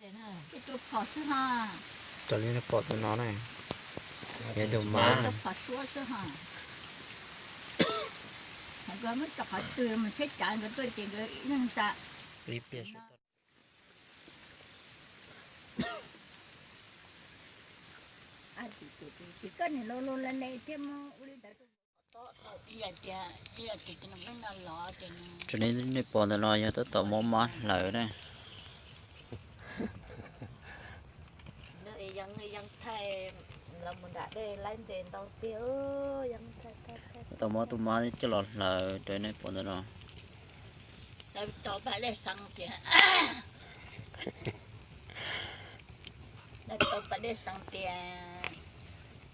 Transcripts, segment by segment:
Raws li nej pom tus no na, yog tus mab na. Raws li nej pom ntawm no yog tab tom muab mab hlawv na. Tab tom muab tus mab coj los hlawv raws li nej pom ntawm no.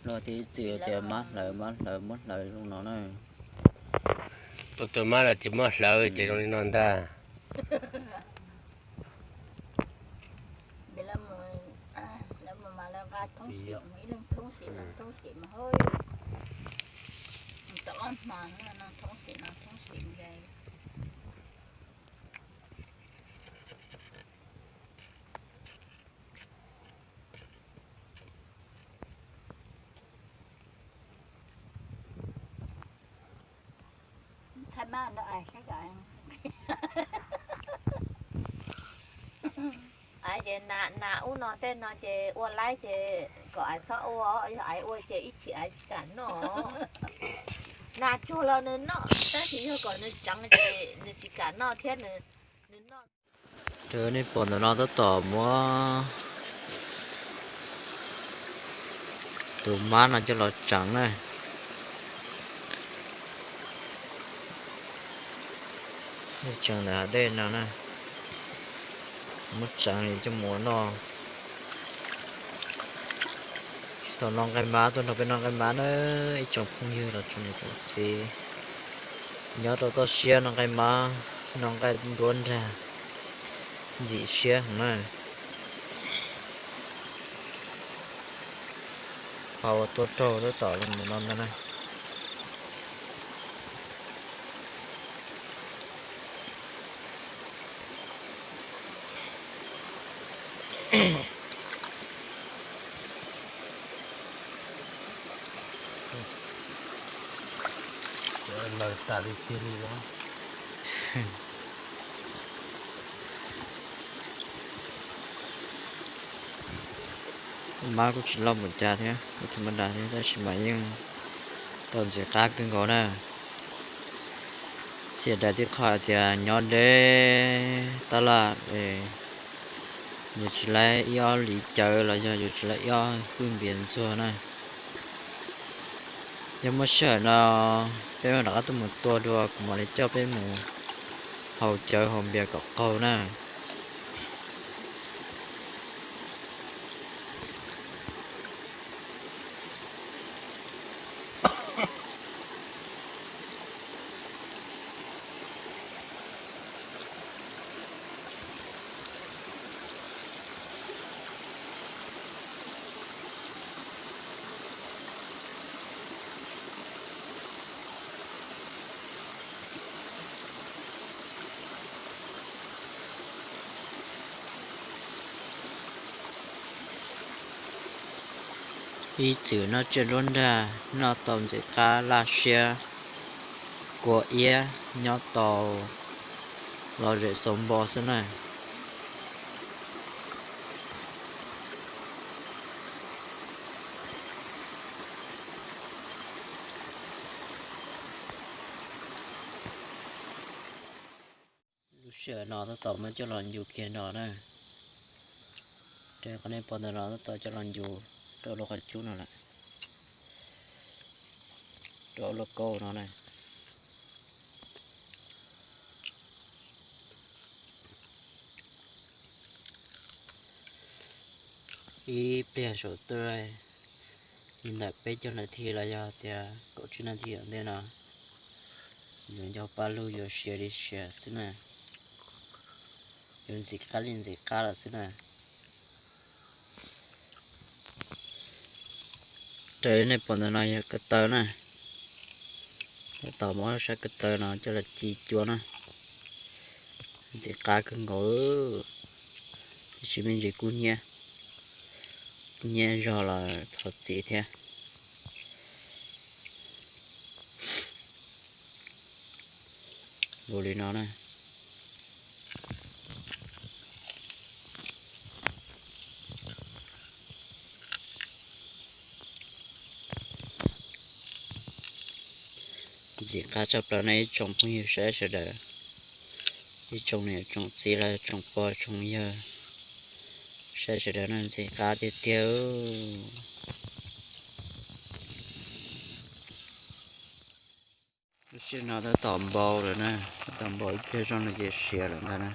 Luag tias ib txwm tias mab hlawv, mab hlawv, muab hlawv zoo no na. Tus mab lawv tias muab hlawv ces zoo li no ntag. Nas ub no tej no ces ua laib ces kom ais txhob ua, yog ais ua ces ib chim ais tsis kam noj. Nas tsuag los nws noj, tab sis yog kom nws tseev ces nws tsis kam noj thiab, nws noj. Raws li nej pom ntawm no tab tom muab tus mab no coj los tseev na. Muab tseev ntawm hav dej no na. Muab tseev coj mus ua noj. Tsis tau noj nqaij mab, tuaj nrog peb noj nqaij mab na, ib tsoom phooj ywg los tsoom niam tsoom txiv nyob rau toj siab noj nqaij mab, noj nqaij nruab nrag ntxim siab heev na. Qhov uas tuaj raug tab tom los ntawm no ntag na. Mab kuj tsis loj npaum cas thiab, kuj tham ma das thiab, tab sis mas yeej tau ntxim qab kawg nkaus na. Txhia dais tib qho hais tias nyob deb tab laj, yus tsis laib ib ob li cawv los yog yus tsis laib ib ob hwj npias ntxuag na. Yog muaj sij hawm no peb mam rov qab tuaj mus tua dua, kuv mam li coj peb mus haus cawv haus npias kom qaug na. Ib txwm noj tsiaj nruab nrag noj tau ntxim qab laj siab, kua iab nyob tau lom zem xaus npo xwb na. Lub sij hawm no tab tom muab coj los ncu kiag no na. Raws qhov nej pom ntawm no tab tom coj los ncu rau lub qhov cub no lawm, rau lub kaub no na. Ib pliag saum tuaj li ntawm peb caug nas this los yog tias kaum tsib nas this tom ntej no, yuav nco paj lug yuav siav li siav xwb na, yuav ntxim qab li ntxim qab lawm xwb na. Raws li nej pom ntawm no yog ko taw na, tab tom muab sab ko taw no coj los ci cua na, ntxim qab kawg nkaus. Tiam sis me ntsis kub hnyiab, kub hnyiab zog los thov txim thiab. Ua li no na. Ntxim qab tshaj plaws na ib tsoom phooj ywg saib sawv daws, ib tsoom niam tsoom txiv los tsoom pog tsoom yawg saib sawv daws na, ntxim qab tiag tiag. Lub sij hawm no tab tom npau lawm na, tab tom npau ib pliag zoj no ces siav lawm ntag na.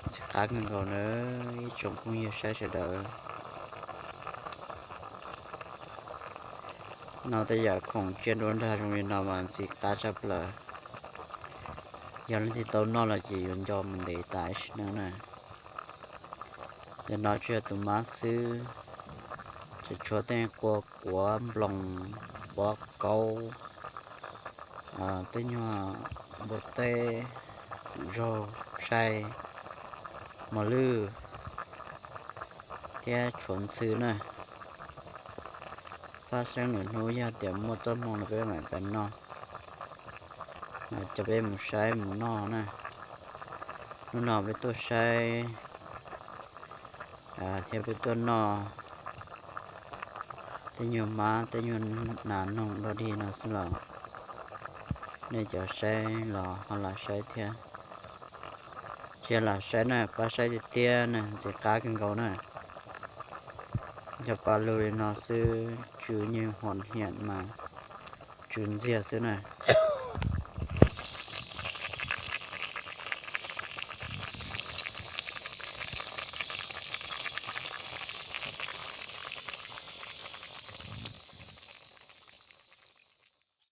Ntxim qab kawg nkaus na ib tsoom phooj ywg saib sawv daws. Noj tej yam khoom tsiaj nruab nrag zoo li no mas ntxim qab tshaj plaws. Yog leej twg tau noj los ces yuav nco mus ntev tas sim neej na. Ntawm no tsuas yog tus mab xwb, tseem tshuav tej qua kuav, nploos, pob kaub, tej nyuag npua teb, zaug, sai, mos lwj thiab tshuav ntxhw na. Pab saib lwm hnub yog tias muaj txoj hmoo los peb mam pais noj, coj peb mus saib mus noj na. Hnub no peb tuaj saib thiab peb tuaj noj tej nyuag mab tej nyuag nas noog dog dig no xwb los nej cov saib los ho lam saib thiab. Tsis yog lam saib na, pab saib tiag tiag na, ntxim qab kawg nkaus na. Yog pab lug li no xwb, tsw nyiag hom hiam mas tsw ntxiag xwb na.